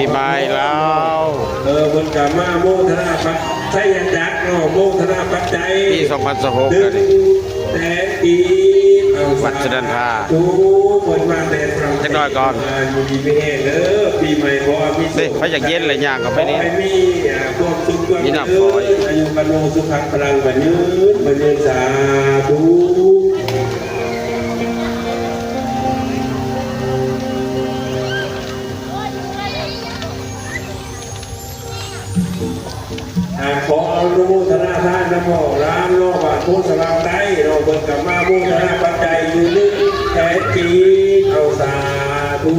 ປີໃໝ່ລາວ ເອີ ເພິ່ນກໍມາໂມທະນາປັດໄຈຍະຈັກເນາະ ໂມທະນາປັດໄຈ ປີສອງພັນຊາວຫົກ ໜຶ່ງແສນກີບ ເອົາ ວັດສະດັນພາ ສາທຸ ເພິ່ນມາແຕ່ຝັ່ງ ຈັກໜ້ອຍກ່ອນ ຢູ່ດີມີແຮງເດີ ປີໃໝ່ຂໍໃຫ້ມີໂຊກ ນີ້ ໃຜຢາກເຢັນລະຍ່າງເຂົ້າໄປນີ້ ຂໍໃຫ້ມີ ອ່າ ຄວາມສຸກຄວາມຈະເລີນ ມີນ້ຳຟອຍ ອາຍຸວັນໂນະສຸຂັງພະລັງ ໝັ້ນຍືນ ໝັ້ນຍືນ ສາທຸ. ອ່າ ຂໍອະນຸໂມທະນາທານນຳພໍ່ຫຼານເນາະ ບ້ານໂພນສະຫວ່າງໃຕ້ເນາະ ເພິ່ນກໍມາໂມທະນາປັດໄຈຢູ່ໜຶ່ງແສນກີບ ເອົາ ສາທຸ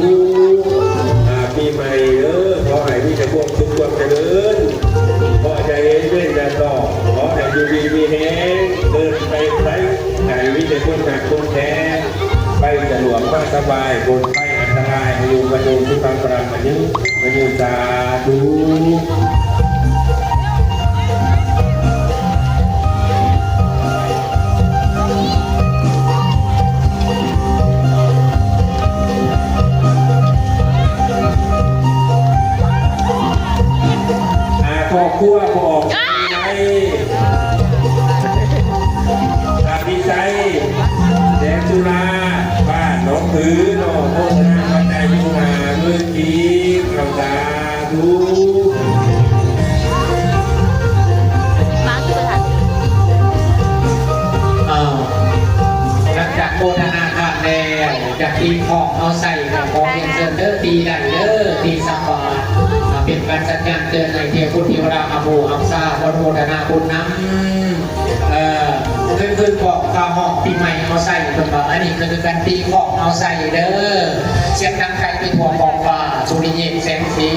ອ່າ ປີໃໝ່ເດີ ຂໍໃຫ້ມີແຕ່ຄວາມສຸກຄວາມຈະເລີນ ຂໍໃຫ້ເຮັດເວນຢ່າຕໍ່ ຂໍໃຫ້ຢູ່ດີມີແຮງ ເດີນໄປໃສ ໃຫ້ມີແຕ່ຄົນຮັກຄົນແພງ ໄປສະດວກມາສະບາຍ ປົດໄພອັນຕະລາຍ ອາຍຸວັນໂນສຸຂັງພະລັງ ອາຍຸວັນຍືນ ສາທຸ. ອ່າ ຄອບຄົວພໍ່ອອກໄດ້ ອະພິໄສ ແສງສຸລາ ບ້ານໜອງຜື ເນາະ ໂມທະນາປັດໄຈຢູ່ຫ້າໝື່ນກີບ ເອົາ ສາທຸ. ເອົາ ຫຼັງຈາກໂມທະນາທານແລ້ວ ຈະຕີຄ້ອງເອົາໄຊ ກໍຂໍຮຽນເຊີນເດີ ຕີໄດ້ເດີ ຕີສາມາດ ອ່າ ເປັນການສັນຍານເຕືອນໃຫ້ເທວະບຸດເທວະດາຮັບຮູ້ຮັບຊາ ອະນຸໂມທະນາບຸນນຳ ເອີ ຄືນຄືນຂອງຟ້າຮ້ອງປີໃໝ່ເອົາໄຊ ເພິ່ນວ່າ ອັນນີ້ກໍຄືການຕີຄ້ອງເອົາໄຊເດີ ສຽງດັງໄກໄປທົ່ວຂອບຟ້າ ສຸລິເຍກແສງສີ